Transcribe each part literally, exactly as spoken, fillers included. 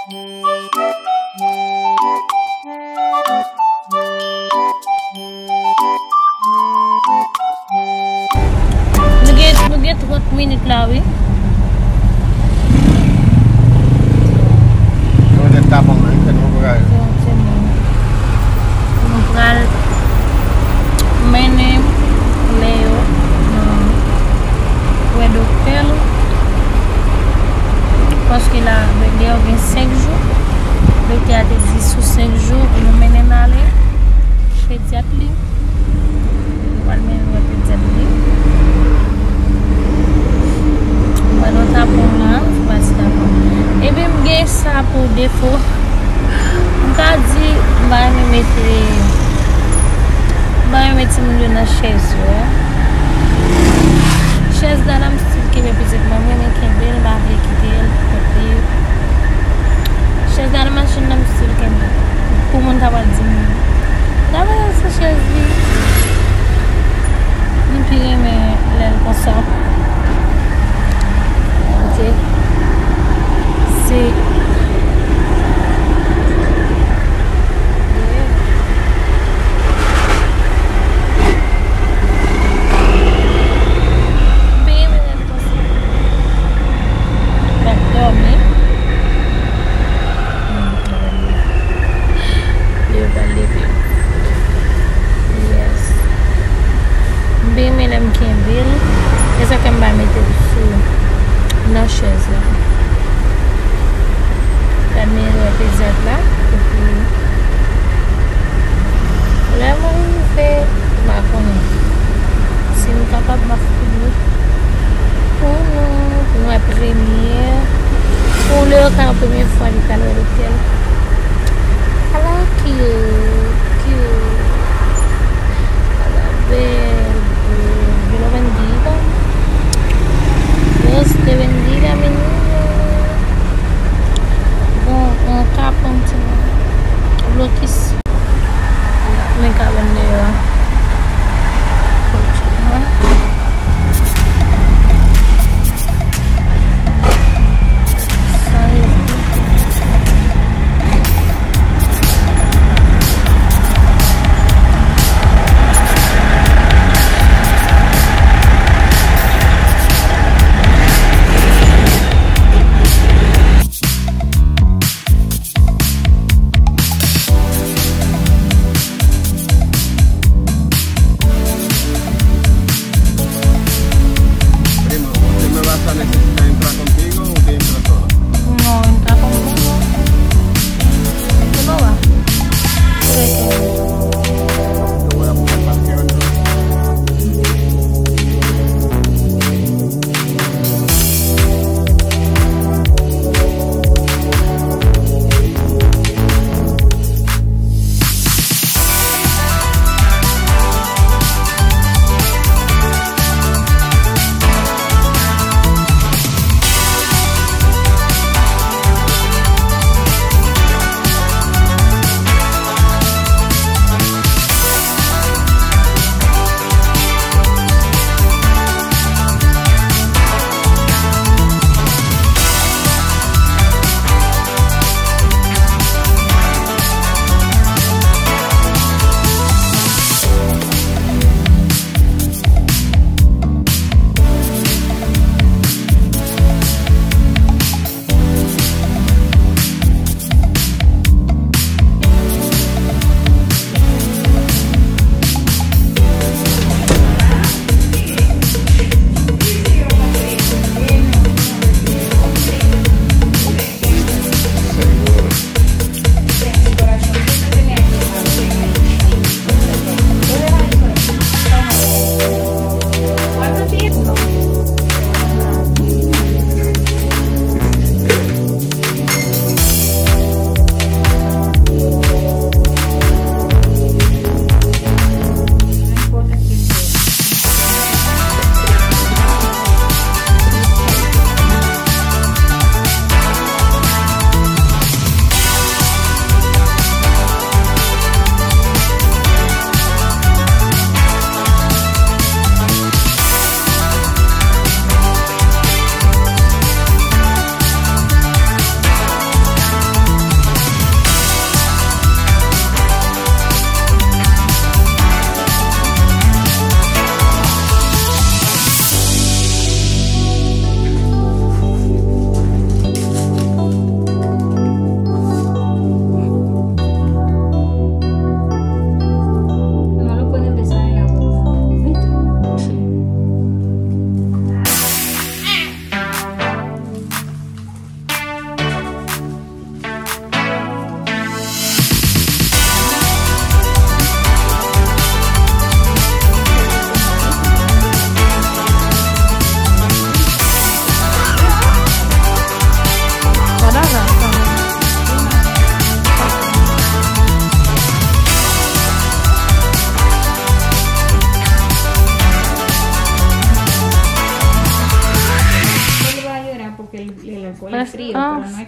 Nou gen, nou gen trant minit la, wi. Yo, nèg ta bon, wi, fè nou bagay. Se yon ti moun. Nou pral mennen Leo nan wè doktè l. Paske la, deyò gen senk jou. Doktè a te di sou senk jou, pou nou mennen l ale pedyat li. Nou pral mennen l wè pedyat li. Mwen nan tapon la, se pa ti tapon. Epi m gen sa pou defo. M ka di, m pa renmen mete, m pa renmen timoun yo nan chèz yo. Chèz la, la m still kenbe pitit mwen, m renmen kenbe l, m pa vle kite l, kote. Chèz la nan machin nan, m still kenbe. Pou moun ta pral di m, "Gade se chèz li." M pi renmen lè l konsa. Ok. Se Byen, men lè l konsa. L ap dòmi. Hmm, li pral leve. Li pral leve. Yes. M byen, men lè m kenbe l. E sa fè m pa mete l sou, nan chèz la. Gad men lè pedyat la. Epi, lè mwen rive, m pa konnen si m kapab, m ap filme pou nou, pou nou wè premye, pou Leo ka premye fwa li pral wè doktè l. Ala cute, cute. Ala bèl, bèl. Ve lo bendiga. Dios te bendiga, mi niño. Bon, on ka pran ti blokis. Men ka vin deyò a.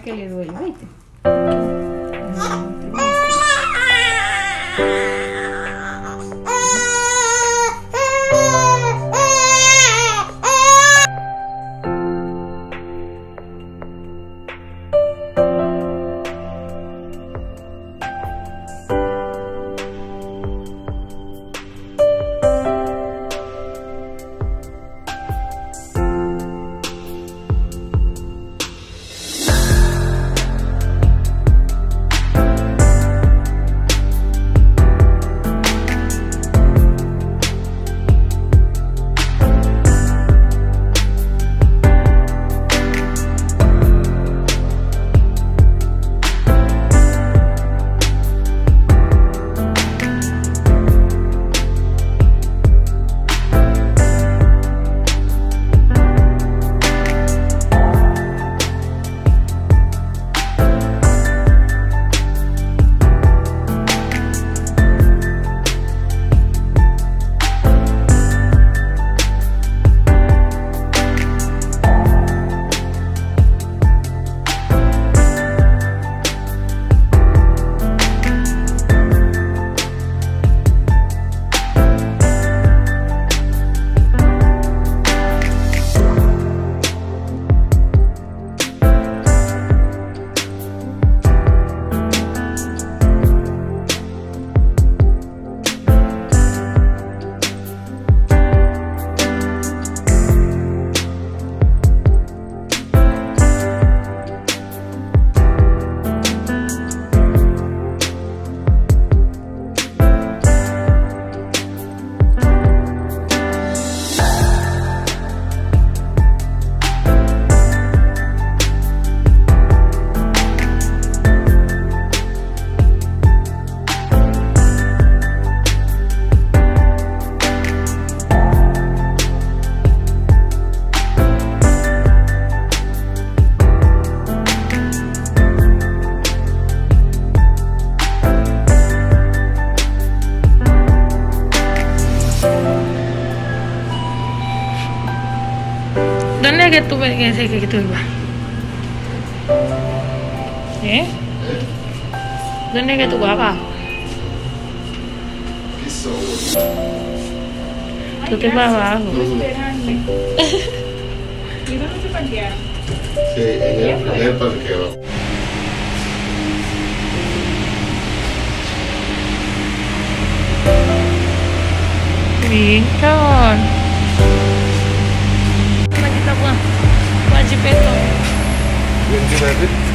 Che le due volte. Donde que tú me dices que tú ibas? ¿Eh? ¿Dónde que tú vas abajo? Tú te vas abajo. Sí, en el primer parqueo. Lincoln. Mwen ki ta pran. Mwen di peton. Mwen di peton.